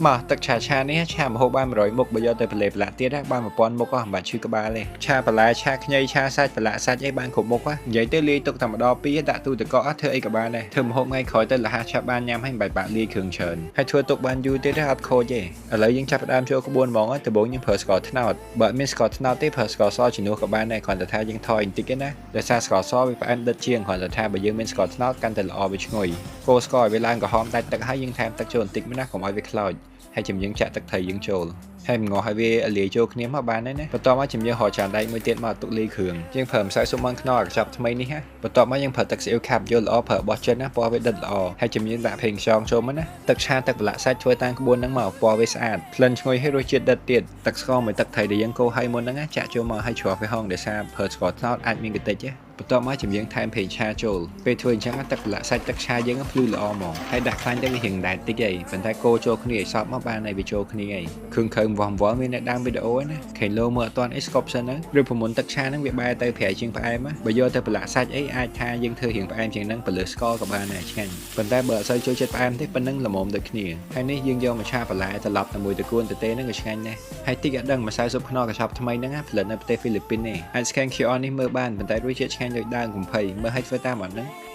មកទឹកឆាឆានេះឆាម្ហូបបាន100មុខបើយកទៅប្រលេប្រឡាក់ទៀតបាន1000មុខហ៎មិនបាច់ឈឺក្បាលទេឆាបន្លែឆាខ្ញីឆាសាច់ប្រឡាក់សាច់អីបានគ្រប់មុខហ៎និយាយទៅលាយទុកតែម្ដងពីរដាក់ទូទឹកកកធ្វើអីក៏បានដែរធ្វើម្ហូបថ្ងៃក្រោយទៅលះឆាប់បានញ៉ាំហើយមិនបាច់បាក់លាយគ្រឿងច្រើនហើយធ្វើទុកបានយូរទៀតអត់ខូចទេឥឡូវយើងចាប់ផ្ដើមចូលក្បួនហ្មងដំបូងយើងប្រើស្ករត្នោតបើអត់មានស្ករត្នោតទេប្រើស្ករសជំនួសក៏បានដែរគ្រាន់តែថាយើងថយបន្តិចទេណាដោយសារស្ករសវាផ្អែមដិតជាងគ្រាន់តែថាបើយើងមានស្ករត្នោតកាន់តែល្អវាឈ្ងុយកូរស្ករឲ្យវាឡើងក្រហមដាច់ទឹកហើយយើងថែមទឹកចូលបន្តិចមកណាកុំឲ្យវាខ្លោចហើយជំយើងចាក់ទឹកត្រីយើងចូលហើយម្ងាស់ឲ្យវាលាយចូលគ្នាមកបានហើយណាបន្ទាប់មកជំយើងរកចានដែកមួយទៀតមកទុកលាយគ្រឿងយើងប្រើម្សៅស៊ុបមាន់ខ្នុរកញ្ចប់ថ្មីនេះណាបន្ទាប់មកយើងប្រើទឹកស៊ីអ៊ីវខាប់យល់ល្អប្រើរបស់ចិនណាពណ៌វាដិតល្អហើយជំយើងដាក់ប្រេងខ្យងចូលមកណាទឹកឆាទឹកប្រឡាក់សាច់ធ្វើតាមក្បួនហ្នឹងមកពណ៌វាស្អាតក្លិនឈ្ងុយហើយរសជាតិដិតទៀតទឹកស្ករមួយទឹកត្រីដែលយើងកូរឲ្យមុនហ្នឹងណាចាក់ចូលមកឲ្យជ្រោះវាហងដោយសារប្រើស្ករត្នោតអាចមានកតិចណាបន្ទាប់មកជំយើងថែមប្រេងឆាចូលពេលធ្វើអញ្ចឹងទឹកប្រឡាក់សាច់ទឹកឆាយើងភ្លឺល្អហ្មងហើយដាក់ខ្លាញ់ទៅវារៀងដែតតិចអីប៉ុន្តែកូរចូលគ្នាឲ្យសព្វមកបានហើយវាចូលគ្នាអីគ្រឿងខើមវាស់វល់មាននៅដើមវីដេអូណាខេឡូមើលអត់ទាន់អីស្កប់សិនហ្នឹងឬប្រមុនទឹកឆាហ្នឹងវាបែរទៅប្រៃជាងផ្អែមបើយកទៅប្រឡាក់សាច់អីអាចថាយើងធ្វើរៀងផ្អែមជាងហ្នឹងពលឺស្ករក៏បានដែរឆ្ងាញ់ប៉ុន្តែបើអត់សូវចូលចិត្តផ្អែមទេប៉ុណ្ណឹងល្មមដូចគ្នាហើយនេះយើងយកមកឆាបន្លែត្រឡប់តែមួយតកួនទៅទេហ្នឹងក៏ឆ្ងាញ់ដែរហើយតិចអត់ដឹងម្សៅស៊ុបខ្នុរកញ្ចប់ថ្មីហ្នឹងផលិតនៅប្រទេសហ្វីលីពីនទេអាច scan QR នេះមើលបានប៉ុន្តែរសជាតិឆ្ងាញ់ដូចដើមកុំភ័យមើលឲ្យធ្វើតាមអត់ហ្នឹង។